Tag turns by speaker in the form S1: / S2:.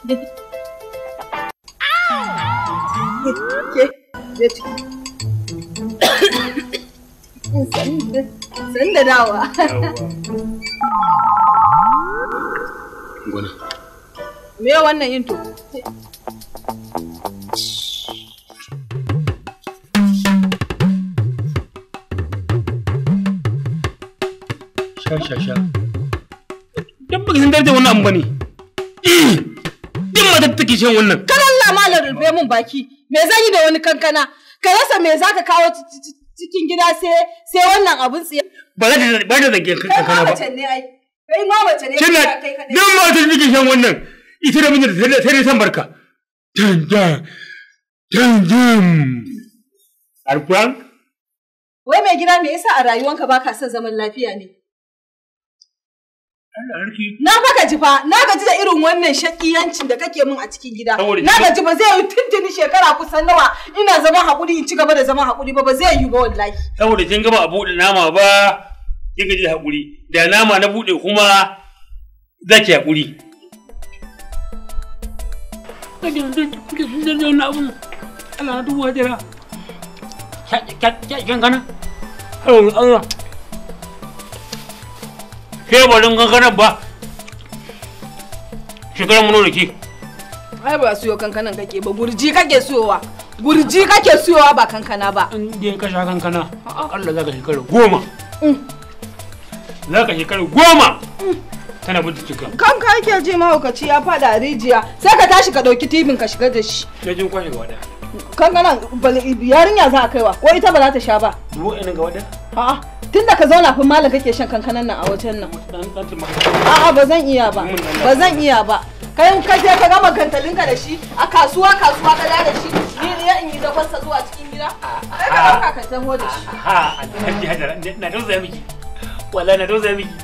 S1: Ke, je ciki. San da dawa.
S2: Gwana.
S1: Me wannan yin to?
S2: Sha sha sha. Dan baka san darajar wannan abu bane. Duk matar take shan wannan.
S1: Kar Allah malam rufe mun baki. Me zan yi da wani kankana? Ka rasa me zaka kawo cikin gida sai wannan abun tsiya.
S2: Ba za ta ba ta zage kankana ba.
S1: Kai ma mace ne ai. Kai ma mace ne kai kadai.
S2: Duk matar take shan wannan. Ita da mijinta sai dai san barka. Dan dan. Dan dan. Alquran?
S1: Wai mai gida me yasa a rayuwanka baka son zaman lafiya ne? Na fa gaji fa, na gaji da irin wannan shakiyancin da kake min a cikin gida. Na gaji ba zai yi tuntuni shekara kusan nawa ina zaman hakuri in ci gaba da zaman hakuri ba, ba zai yi ba wallahi.
S2: Saboda kin ga ba a buɗe nama ba, kin gaji da hakuri. Da nama na buɗe kuma za ki hakuri. Allah na duba jira. Kankana? Allah. Ke ba don kankanan ba. Shekaran mu da ke.
S1: Ai ba siyo kankanan kake ba, gurji kake siyowa. Gurji kake siyowa ba kankana ba.
S2: In dai ka sha kankana, akalla za ka shekara 10. Za ka shekara 10. Tana bin cikinka.
S1: Kanka yake ji mahaukaci ya fada a rijiya, sai ka tashi ka ɗauki tibin ka shigar da shi.
S2: Na jin kwashe gaba ɗaya.
S1: Kankanan yarinya za a kaiwa, ko ita ba za ta sha ba.
S2: Wa'annan gaba ɗaya?
S1: A'a. Tun da ka zauna fa malam kake shan kankanan nan a wajen nan. A'a ba zan iya ba. Ba zan iya ba. Kai ka je ka gama gantalinka da shi a kasuwa kasuwa ka da shi ni ne in yi zafarsa zuwa cikin gida. Kai ka dauka ka taho da shi.
S2: Ha, Alhaji Hajara, na tausaya miki. Wallahi na tausaya miki.